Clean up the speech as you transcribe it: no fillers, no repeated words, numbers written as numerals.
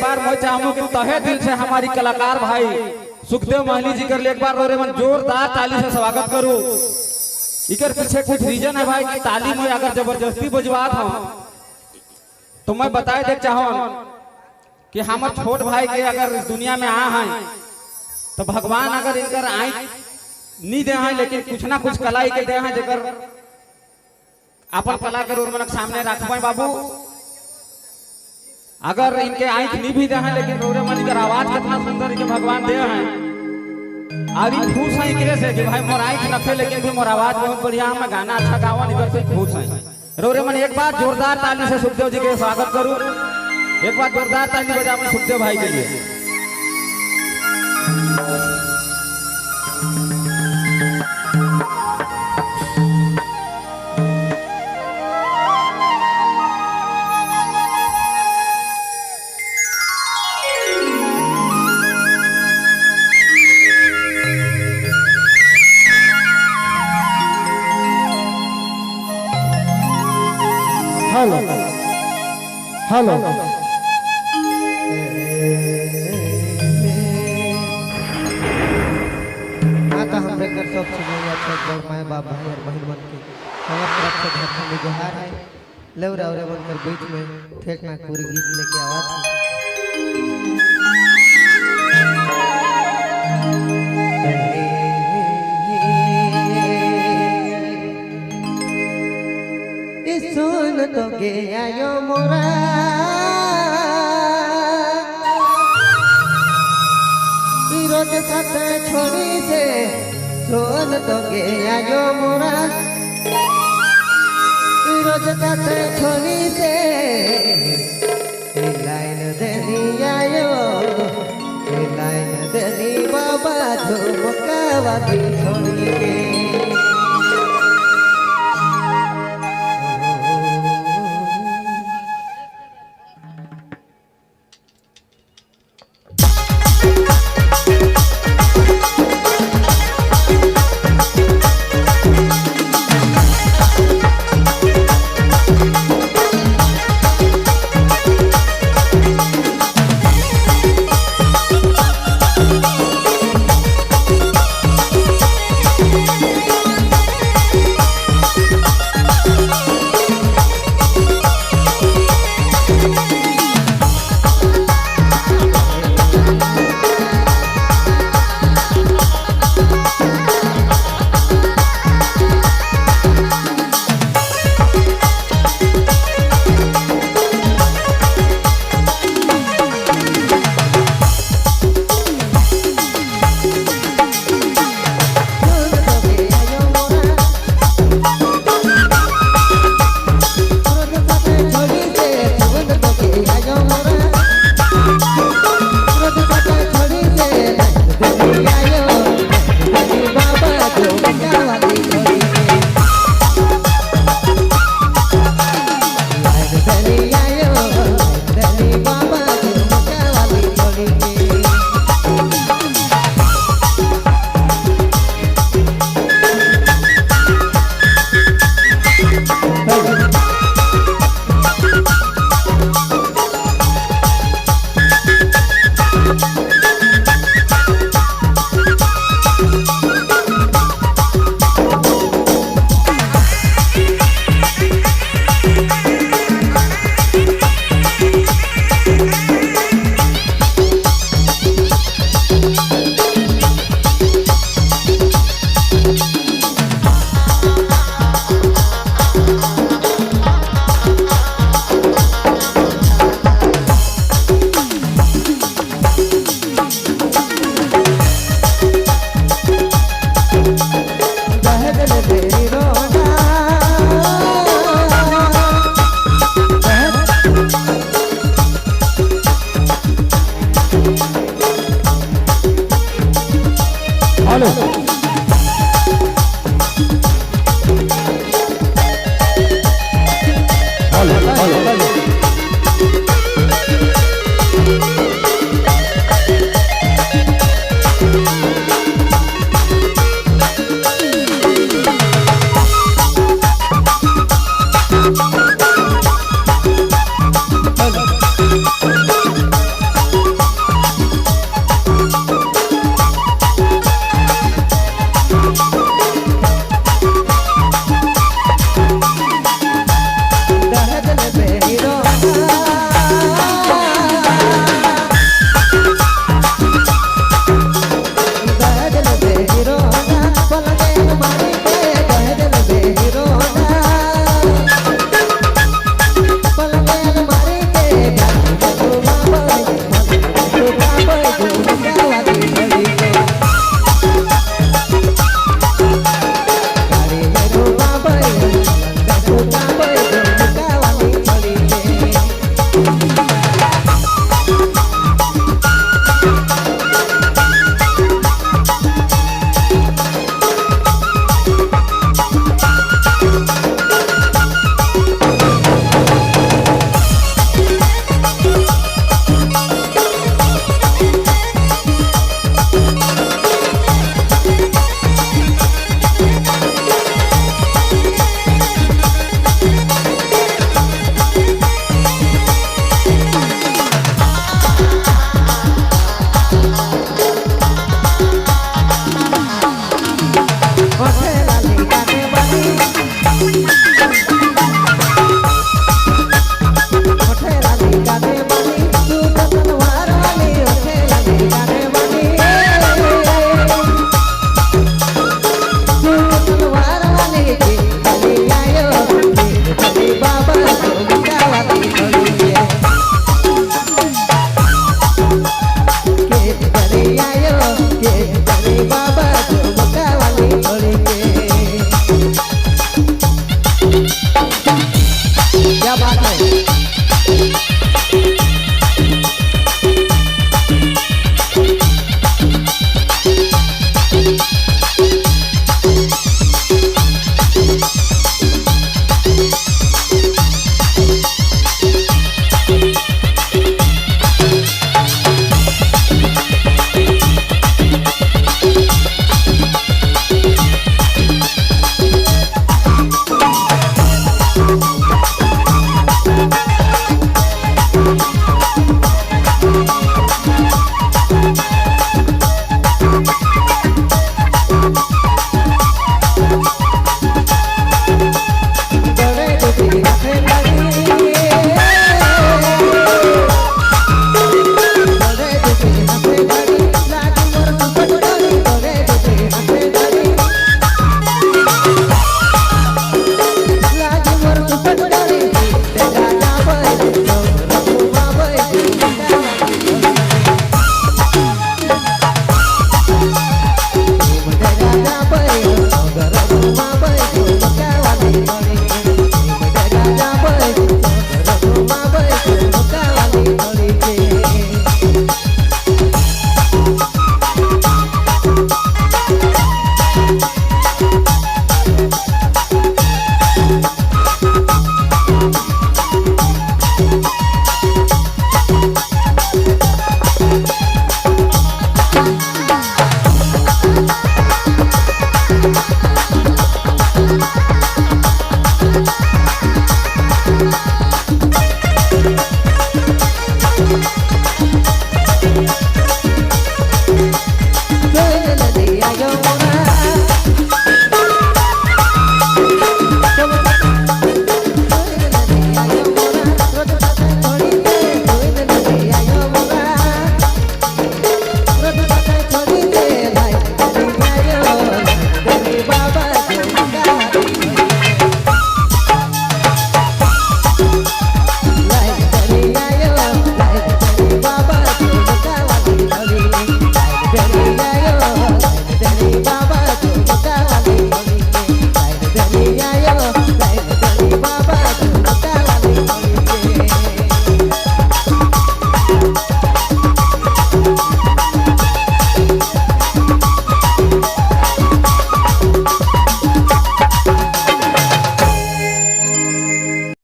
बार मैं चाहूँ कि तहे दिल से हमारी कलाकार भाई सुखदेव महली जी कर एक बार रोरे मन जोरदार ताली से स्वागत करूँ। इकर पीछे कुछ रीजन है भाई कि ताली में अगर जबरदस्ती बजवात हूँ तो मैं बताए दे चाहूँ कि हमार छोट भाई के अगर इस दुनिया में आ हैं तो भगवान अगर इनकर आई नहीं दे हैं, लेकिन कुछ ना कुछ कला के दे हैं जेकर अपन कला के रोड मन सामने रखबे बाबू। अगर इनके आंख नहीं भी दे हैं, लेकिन रोरे मन इनकर आवाज कितना सुंदर के भगवान दे हैं। और ई खुश है इकरे से कि भाई मोर आंख नखे लेकिन भी मोर आवाज बहुत बढ़िया है, मैं गाना अच्छा गावन, इधर से खुश है रोरे मन। एक बार जोरदार ताली से सुखदेव जी के स्वागत करूं, एक बार जोरदार ताली बजाऊं सुखदेव भाई के लिए। हेलो हेलो माता हमरे कर सब सुनैया छोट बड़ माय बाप भाई और बहन मन के हमार तरफ से झारखंडी जोहार है। लौरा औरे मन कर बीच में ठेठ नागपुरी गीत लेके आवाज है। सुन तो गे आयो मोरा रोज साथ छोड़ी से, सुन तो गे आयो मोरा रोज साथ छोड़ी से, लाइन देनी आयो लाइन देनी बाबा झुमकावा भी छोड़ी के।